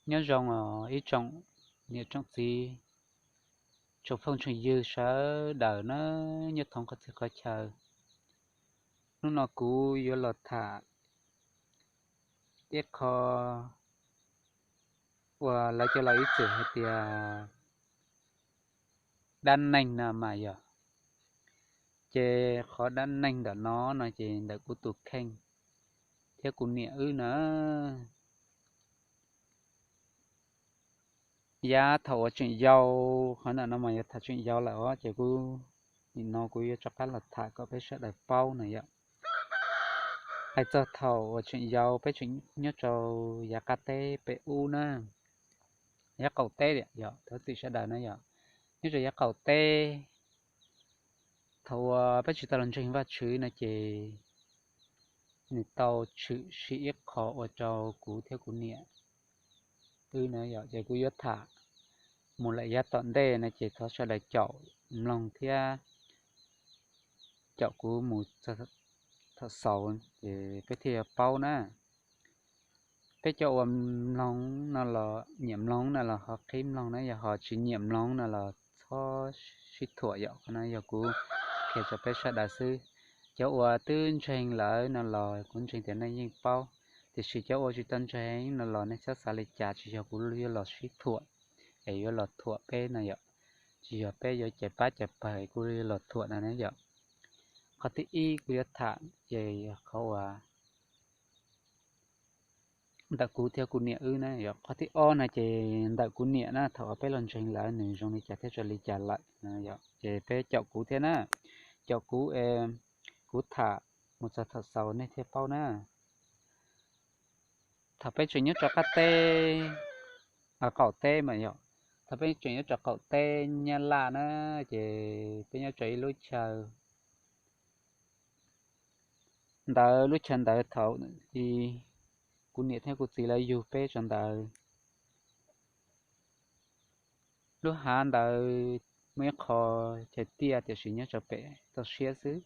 Nyob zoo os ib tsoom niam tsoom txiv, tsoom phooj tsoom ywg sawv daws na, nyob thoob qhov txhia qhov chaw. Hnub no kuv yuav los tham ib qho uas lawv cov laus ib txwm hais tias dab neeg no mas yog. Ces qhov dab neeg ntawm no no ces ntawm kuv tus kheej thiab kuv niam wb na. Yav thaum uas tseem yau, qhov ntawm no mas yog thaum tseem yau lawm os, ces kuv, nim no kuv yuav rov qab los tham kom peb sawv daws paub na yom. Hais txog thaum uas tseem yau peb tseem nyob rau yav qab teb pem ub na, yav qaum teb yom, thov txim sawv daws na yom, nyob rau yav qaum teb, thaum uas peb tsis tau los ntseeg Vajtswv no ces nws tau tshwm sim ib qho ua rau kuv thiab kuv niam wb na yom, ces kuv yuav tham mus lawm yav tom ntej no ces thov sawv daws caum mloog thiab caum kuv mus thaum xaus ces peb thiaj yuav paub na. Peb cov uas mloog no los nyiam mloog no los ho qhib mloog na, yog ho tsis nyiam mloog no los txhob sib thuam yom, qhov no yog kuv qhia rau peb sawv daws xwb. Cov uas twb ntseeg lawm no los kuv ntseeg tias nej yeej paub, tiam sis cov uas tsis tau ntseeg no los nej txhob xav li cas, tsis yog kuv yuav los sib thuam es yuav los thuam peb no yom, tsis yog peb yuav cais pab cais pawg kuv yuav los thuam no na yom. Qhov thib ib kuv yuav tham ces yog qhov uas ntawm kuv thiab kuv niam wb na yom. Qhov thib ob no ces ntawm kuv niam na, thaum uas peb los ntseeg lawm nws zoo li cas thiab raws li cas lawm no yom, ces peb caum kuv thiab na, caum kuv, kuv tham mus txog thaum xaus nej thiaj paub na. Thaum peb tseem nyob rau qab teb, qaum teb mas yog, thaum peb tseem nyob rau qaum teb Nyab Laj na, ces peb nyob rau ib lub chaw ntawd, lub chaw ntawd thaum kuv niam thiab kuv txiv lawv yug peb rau ntawd. Lub hav ntawd muaj ib qho chaw tiaj tiam sis nyob rau pem toj siab xwb.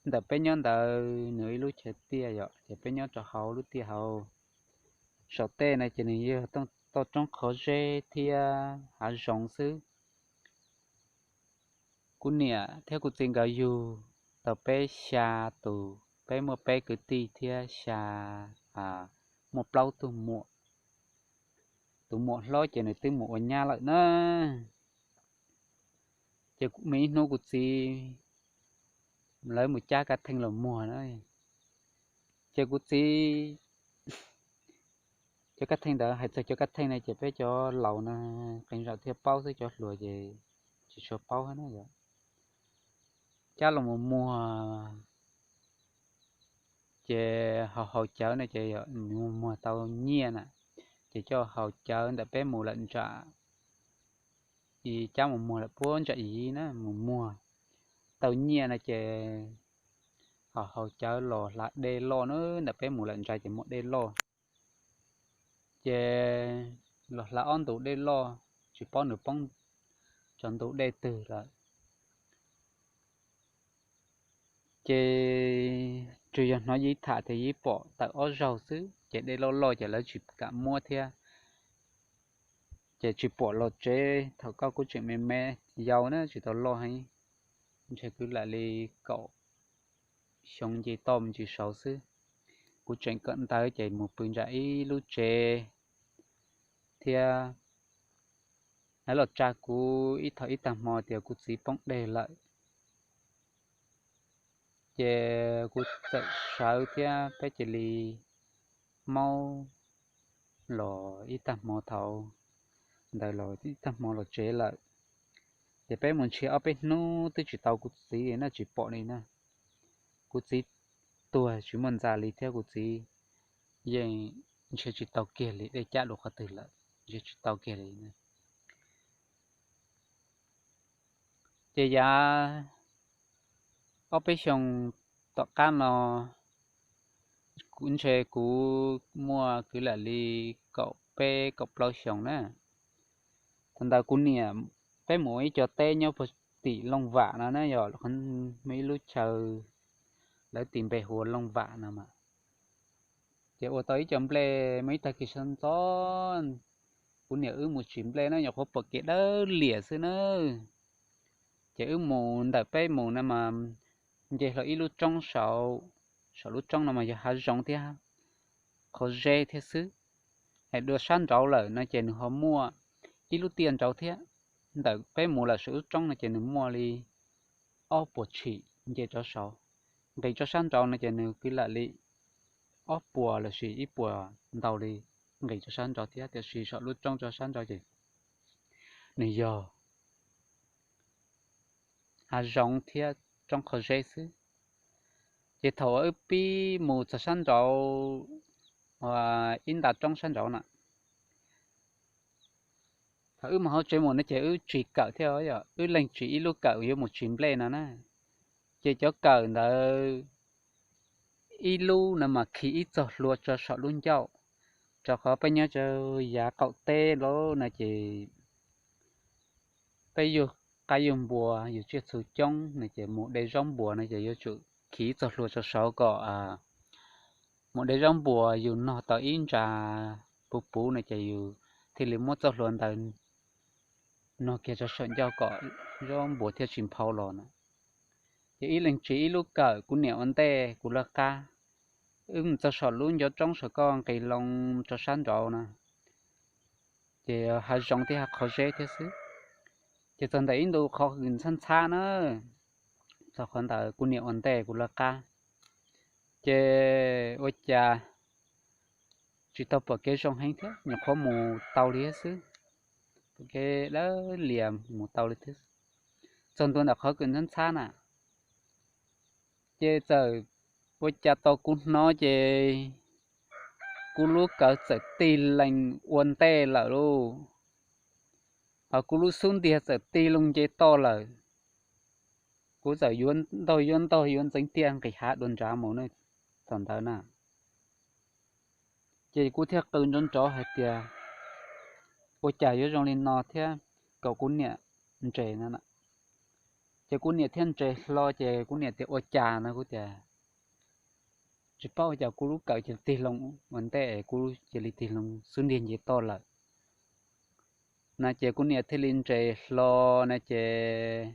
Ntawm peb nyob ntawd nws ib lub chaw tiaj yom, ces peb nyob rau hauv lub tiaj hauv. Saum tej na ces nws yog toj roob qhov zeb thiab hav zoov xwb. Kuv niam thiab kuv txiv nkawd yug tau peb xya tus, peb muaj peb kwv tij thiab xya, muaj plaub tug muam. Tus muam hlob ces nws twb mus ua nyab lawm na. Ces muaj ib hnub kuv txiv, lawv mus cab kav theej los muag na, ces kuv txiv, cov kav theej ntawd, hais txog cov kav theej na ces peb cov laus na qee zaum thiaj paub xwb, cov hluas ces tsis tshua paub na yom. Cab los mus muag, ces haus haus cawv no ces muag tau nyiaj na, ces coj haus cawv ntawm peb mus lawm ntsam, cab mus muag lawm puag ntsam Yiv na, mus muag tau nyiaj no ces haus haus cawv los hla dej loj na, ntawm peb mus lawm ntsam ces muaj dej loj. Ces los hla ob ntu dej loj, tsis paub nws poob tsaus ntuj dej twg lawm. Ces tsuas yog hnov Yiv tham tias Yiv pom tawm ob zaug xwb, ces dej loj loj ces lawv tsis kam muab thiab. Ces tsis pom los tsev, thaum ko kuv tseem me me yau na, tsis tau loj heev, ntshe kwv lam li kaum xyoo nce toj me ntsis saud xwb. Kuv tseem kawm ntawv ces mus pw nram ib lub tsev thiab, lawv los tsa kuv ib thaum ib tag hmo tias kuv txiv poob dej lawm. Ces kuv txawm sawv thiab peb cia li maub los ib tag hmo, thaum ntawd los ib tag hmo los tsev lawm. Ces peb mus nrhiav ob peb hnub twb tsis tau kuv txiv li na, tsis pom li na. Kuv txiv tuag tsis muaj ntxa li thiab kuv txiv yeej nrhiav tsis tau kiag li, dej cab dua qhov twg lawm, nrhiav tsis tau kiag li na. Ces yav ob peb xyoo tom qab no, kuv ntshe kuv muaj kwv lam li kaum peb kaum plaub xyoos na. Thaum ntawd kuv niam, peb mus ua ib co teb nyob puag tim Looj Vam no na, yog muaj ib lub chaw lawv tis npe hu ua Looj Vam no mas. Ces ua tau ib co nplej, muaj ib tag kis sawv ntxov kuv niam wb mus tsim nplej na, nyuam qhuav pom kev dawb liam xwb na. Ces wb mus ntawm peb mus no mas nce hlo ib lub roob saud, saum lub roob no mas yog hav zoov thiab qhov zeb thiab xwb. Es dua sab nraud lawm no ces nws ho muaj ib lub tiaj nraud thiab. Ntawm peb mus lawm saum lub roob no ces nws muaj li ob puas tshim nce rov saud. Nqis rau sab nraud no ces nws kwv lam li ob puas lossis ib puas ntau li nqis rau sab nraud thiab, tiam sis saum lub roob rau sab nraud ces nws yog hav zoov thiab roob qhov zeb xwb. Ces thaum uas wb pib mus txog sab nraud, ib nta roob sab nraud na, thaum wb mus hauv tsev mus no ces wb tsim kawm thiab, wb leeg tsim ib lub kawm yuav mus tsim nplej no na. Ces cov kawm ntawd ib lub no mas khi ib txoj hlua rau saum lub ncauj, rau qhov peb nyob rau yav qaum teb lawm no ces peb yug qaib yug npua yug tsiaj txhu coob no ces mus de zaub npua no ces yuav tsum khi ib txoj hlua rau saud kom mus de zaub npua yus nog tau ib ntsa puv puv no ces yus thiaj li muab txoj hlua ntawd nog kiag rau saum ncauj kom zaub npua thiaj tsis nphau los na. Ces wb leeg tsim ib lub kawm, kuv niam ua ntej kuv lawv qab. Wb mus txog saum lub ncov roob saum koj nqis loo rau sab nraud na, ces hav zoov thiab hav qhov zeb thiab xwb. Ces txog ntawm ib ntu qhov kws ntxhab ntxhab na, txog qhov ntawd kuv niam ua ntej kuv lawv qab. Ces ua cas tsis tau pom kev zoo heev thiab, nyuam qhuav mus tau li thiab xwb, pom kev dawb lias mus tau li thiab. Txog ntua ntawm qhov kws ntxhab ntxhab na, ces txawm ua cas tau kuv hnov ces kuv lub kawm txawm tig lees ua ntej lawm lauj, hos kuv lub xub ntiag txawm tig loo nce toj lawm. Kuv txawm yuav ntaug yuav ntaug yuav ntxeev tiaj nqis hav dua nrad mus ne, thaum ntawd na. Ces kuv thiaj qw nrov nrov hais tias, ua cas yuav zoo li no thiab, kom kuv niam nres no. Ces kuv niam thiaj nres hlo ces kuv niam tias ua cas no, kuv tias tsis paub ua cas kuv lub kawm cia li tig loo ua ntej, kuv cia li tig loo xub ntiag nce toj lawm no. Ces kuv niam thiaj li nres hlo no ces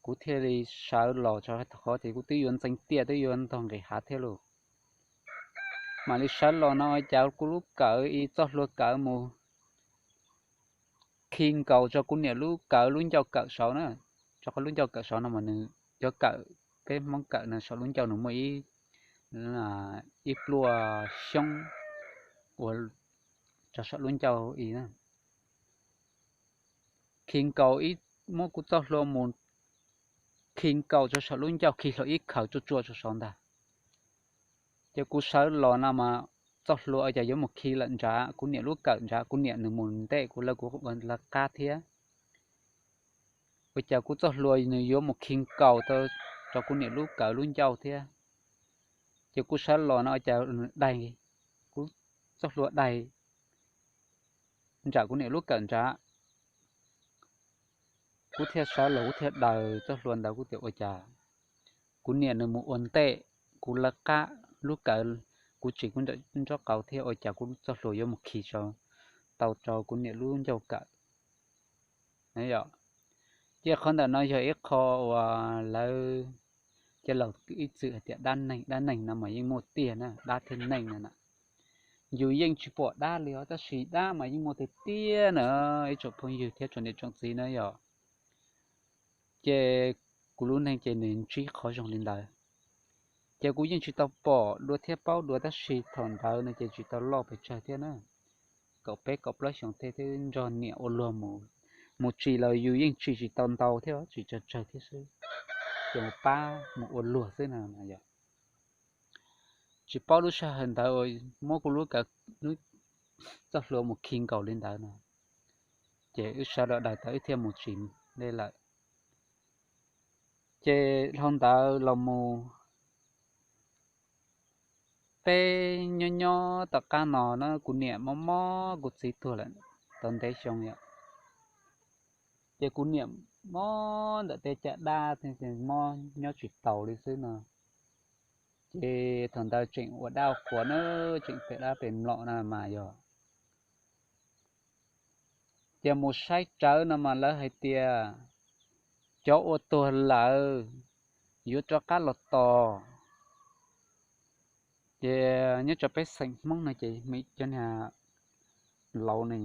kuv thiaj li sawv los rau qhov tias kuv twb yuav ntxeev tiaj twb yuav ntaug nqis hav thiab lauj. Mam li sawv los no cas kuv lub kawm ib txoj hlua kawm mus khi nkaus rau kuv niam lub kawm lub ncauj kawm saud na. Rau qhov lub ncauj kawm saud no mas nws cov kawm, peb Hmoob kawm no saum lub ncauj nws muaj ib, ib pluaj xyoob ua rau saum lub ncauj i na. Khi nkaus ib, muab kuv txoj hlua mus khi nkaus rau saum lub ncauj, khi hlo ib khaws tsuaj tsuaj rau saud ntag. Ces kuv sawv los no mas txoj hlua cas yuav mus khi lawm nrad kuv niam lub kawm nrad, kuv niam nws mus ntej kuv lawv, kuv ua lawv qab thiab. Ua cas kuv txoj hlua nws yuav mus khi nkaus rau kuv niam lub kawm lub ncauj thiab. Ces kuv sawv los no ua cas daig, kuv txoj hlua daig nram kuv niam lub kawm nrad. Kuv thiaj sawv los kuv thiaj daws txoj hlua ntawd, kuv tias ua cas kuv niam nws mus ua ntej kuv lawv qab lub kawm, kuv tsim kuv nraub qaum thiab ua cas kuv txoj hlua yuav mus khi tau rau kuv niam lub ncauj kawm no. Ces qhov ntawm no yog ib qho uas lawv cov laus ib txwm hais tias dab neeg, dab neeg no mas yeej muaj tiag na, dab thiab neeg no na. Yus yeej tsis pom dab li os, tab sis dab mas yeej muaj tiag tiag na, ib tsoom phooj ywg thiab tsoom niam tsoom txiv na yom. Ces kuv lub neej ces nws ntsib qhov zoo li ntawd. Ces kuv yeej tsis tau pom dua thiab paub dua, tab sis thaum ntawd no ces tsis tau loj pes tsawg thiab na, kaum peb kaum plaub xyoos thiab, twb nrog niam ua luag mus, mus tsim los yus yeej tsim tsis tau ntau thiab, tsim tsawg tsawg thiab xwb, ces mus pab mus ua luag xwb no yom. Tsis paub lub sij hawm ntawd muab kuv lub kawm, lub txoj hlua mus khi nkaus li ntawd no, ces wb sawv los daws tau wb thiaj mus tsis deb lawm. Ces dhau ntawd los mus peb nyob nyob tom qab no na, kuv niam mob mob kuv txiv tuag lawm tau ntev xyoo yom. Ces kuv niam mob ntawm tej caj dab, mob nyob tsis taus li xwb no. Ces thaum ntawd tseem ua dab ua qhuas na, tseem pem dab pem mlom na mas yog, ces mus saib rawv no mas lawv hais tias cov uas tuag lawm yuav rov qab los tos. Ces nyob rau peb xeem Hmoob no ces cov niag laus no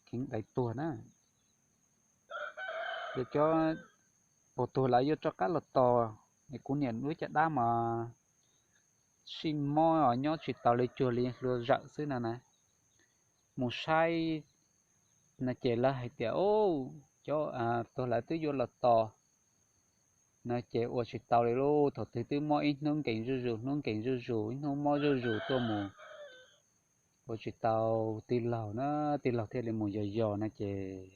kheev dai tuag na. Ces cov uas tuag lawm yuav rov qab los tos, es kuv niam lub caj dab mas sib mob nyob tsis taus li, cuag li hlua zawm xwb no na. Mus saib no ces lawv hais tias, cov tuag lawm twb yuav los tos no ces ua tsis tau li lauj. Thaum twg twb mob ib hnub nkees zuj zus, hnub nkees zuj zus, ib hnub mob zuj zus tuaj mus, ua tsis tau. Tij laug na, tij laug thiaj li mus yos yos no ces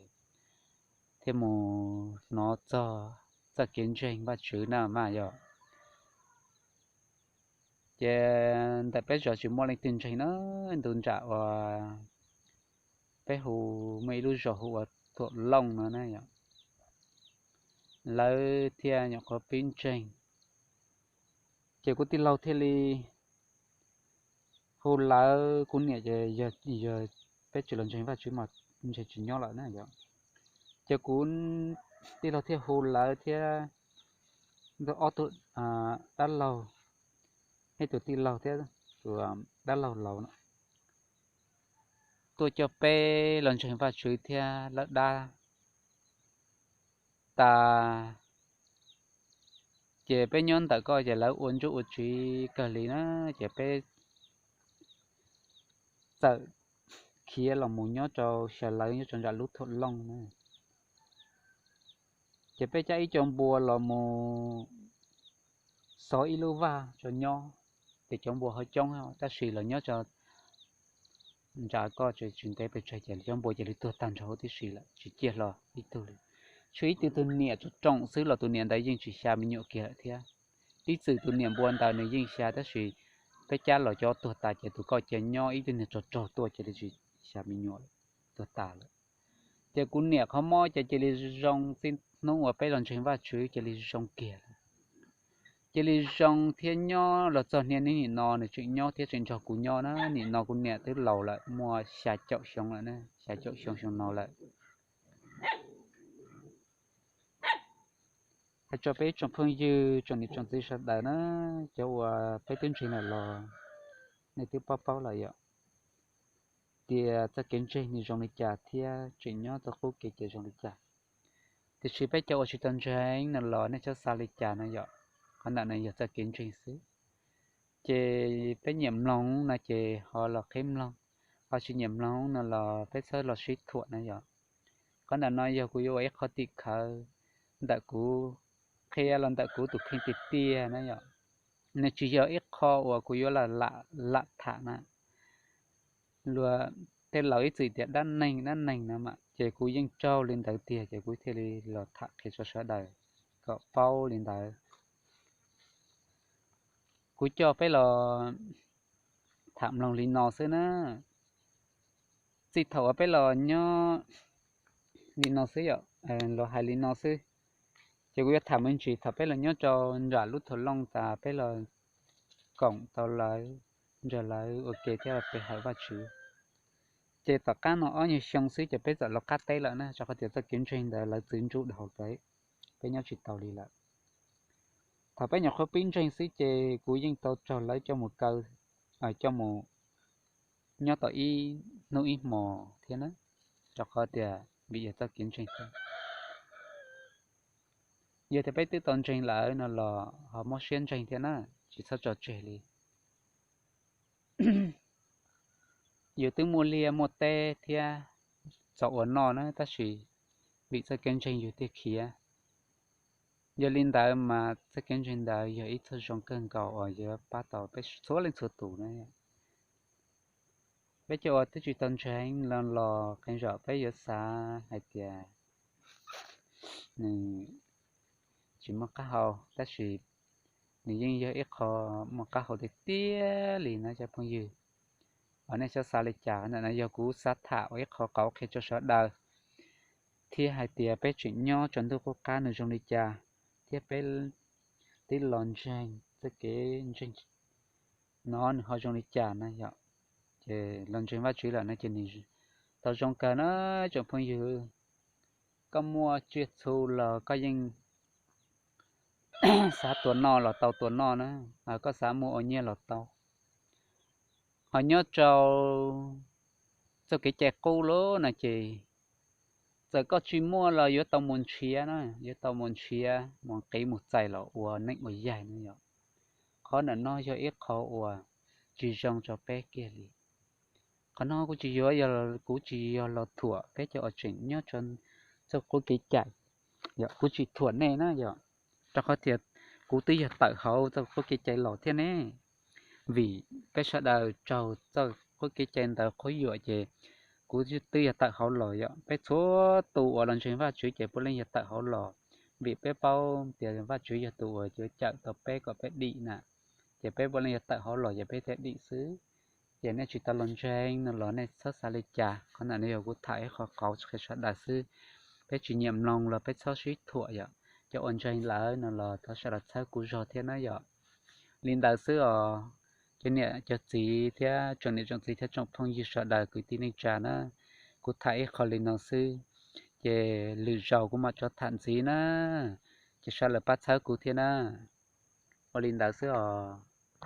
thiaj mus hnov txog txoj kev ntseeg Vajtswv na mas yog. Ces ntawm peb zos tsis muaj leej twg ntseeg na, ntu nram uas peb hu, muaj ib lub zos hu ua Thuam Looj no na yog, lawv thiaj nyuam qhuav pib ntseeg. Ces kuv tij laug thiaj li hu lawv, kuv niam ces yog, peb tsis los ntseeg Vajtswv mas ntseeg tsis nyob lawm na yog. Ces kuv tij laug thiaj hu lawv thiab ob tug dab laug, ib tug tij laug thiab tus dab laug laus no tuaj coj peb los ntseeg Vajtswv thiab lawv dab tas. Ces peb nyob ntawm ko ces lawv ua nruj ua tsiv kawg li na, ces peb txawm khiav los mus nyob rau xyaw lawv nyob rau nram lub Thuam Looj na. Ces peb cab ib co npua los mus xov ib lub vaj tso nyob, ces cov npua ho coob tab sis los nyob rau nram ko tsis ntev pes tsawg ces cov npua cia li tuag tag nrho huv tib si lawm, tsis ciaj hlo ib tug li. Tshuav ib tug tus niam tsoom rooj xwb los tus niam ntawd yeej tsis xya me nyuam kiag lawm thiab. Ib txwm tus niam npua ntawd nws yeej xya tab sis peb cab los cov tuag tas ces tus ko cia nyob, ib tug niag rog rog tuaj cia li tsis xya me nyuam lawm, tuag tas lawm. Ces kuv niam qhov mob ces cia li zoo, txij hnub uas peb los ntseeg Vajtswv cia li zoo kiag lawm. Cia li zoo thiab nyob los txog niaj hnub nim no nws tseem nyob thiab tseem nrog kuv nyob na. Nim no kuv niam twb laus lawm, muaj xya caum xyoo lawm na, xya caum xyoo xyoo no lawm. Hais rau peb tsoom phooj ywg tsoom niam tsoom txiv sawv daws na, cov uas peb twb ntseeg lawm los nej twb paub paub lawm yom, tias txoj kev ntseeg nws zoo li cas thiab tseem nyob txoj qub kev ces zoo li cas. Tiam sis peb cov uas tsis tau ntseeg no los nej txhob xav li cas no yom, qhov ntawm no yog txoj kev ntseeg xwb. Ces peb nyiam mloog no ces ho los qhib mloog, ho tsis nyiam mloog no los peb txhob los sib thuam na yom. Qhov ntawm no yog kuv yuav ua ib qho tim khawv ntawm kuv, qhia los ntawm kuv tus kheej tiag tiag na yom. Nws tsis yog ib qho uas kuv yuav lam tham na. Luag tej laus ib txwm tias dab neeg dab neeg no mas ces kuv yeej raug li ntawd tiag ces kuv thiaj li los tham qhia rau sawv daws kom paub li ntawd. Kuv coj peb los tham mloog li no xwb na. Txij thaum uas peb los nyob li no xwb yom, los hais li no xwb, ces kuv yuav tham me ntsis thaum peb los nyob rau nram lub Thuam Looj tas peb los koom tau lawv, nrog lawv ua ke thiab pe hawm Vajtswv. Ces tom qab no ob nyuag xyoo xwb ces peb txawm los qab teb lawm na, rau qhov tias txoj kev ntseeg ntawd lawv txwv nruj dhau lawm, peb nyob tsis tau li lawm. Thaum peb nyuam qhuav pib ntseeg xwb ces kuv yeej tau raug lawv coj mus kaw, coj mus nyob tau ib hnub ib hmos thiab na, rau qhov tias vim yog txoj kev ntseeg thiab. Yog tias peb twb tau ntseeg lawm no los ho muab siab ntseeg thiab na, tsis txhob tso tseg li. Yus twb muaj liaj muaj teb thiab txaus ua noj na, tab sis vim txoj kev ntseeg yus thiaj khiav. Yog li ntawd mas txoj kev ntseeg ntawd yog ib txoj zoo kawg nkaus uas yuav pab tau peb txhua leej txhua tus na. Peb cov uas twb tsis tau ntseeg los qee zaum peb yuav xav hais tias nws tsis muaj qab hau, tab sis nws yeej yog ib qho muaj qab hau tiag tiag li na cov phooj ywg. Os, nej txhob xav li cas, ntawm no yog kuv xav tham ua ib qho qauv qhia rau sawv daws, thiab hais tias peb tseem nyob rau ntuj qub qab nws zoo li cas, thiab peb twb los ntseeg txoj kev ntseeg no nws ho zoo li cas na yom. Ces los ntseeg Vajtswv lawm no ces nws tau zoo kawg na tsoom phooj ywg. Koj muaj tsiaj txhu los koj yeej xav tua noj los tau tua noj na, koj xav muag ua nyiaj los tau. Ho nyob rau txoj kev cai qub lawm no ces txawm koj tsis muaj los yuav tau mus nrhiav na, yuav tau mus nrhiav mus qiv mus txais los ua neej ua yaig no yom. Qhov ntawm no yog ib qho uas tsis zoo rau peb kiag li. Qhov no kuv tsis yog, kuv tsis yog los thuam peb cov uas tseem nyob rau txoj qub kev cai, yog kuv tsis thuam nej na yom. Rau qhov tias kuv twb yog tawm hauv txoj qub kev cai los thiab ne. Vim peb sawv daws raug txoj qub kev cai ntawd qhuab yuam ces kuv twb yog tawm hauv los yom. Peb txhua tus uas los ntseeg Vajtswv ces puav leej yog tawm hauv los, vim peb paub tias Vajtswv yog tus uas yuav cawm tau peb kom peb dim na. Ces peb puav leej yog tawm hauv los ces peb thiaj dim xwb. Ces nej tsis tau los ntseeg no los nej txhob xav li cas, qhov ntawm no yog kuv tham ib qho qauv qhia sawv daws xwb. Peb tsis nyiam mloog los peb txhob sib thuam yom. Cov uas ntseeg lawm no los thov sawv daws txhawb kuv zog thiab na yom. Li ntawd xwb os. Cov niam cov txiv thiab tsoom niam tsoom txiv thiab tsoom phooj ywg sawv daws kwv tij neej tsa na, kuv tham ib qho li no xwb, ces lwm zaus kuv mam rov tham ntxiv na. Ces sawv daws pab txhawb kuv thiab na. Ua li ntawd xwb os.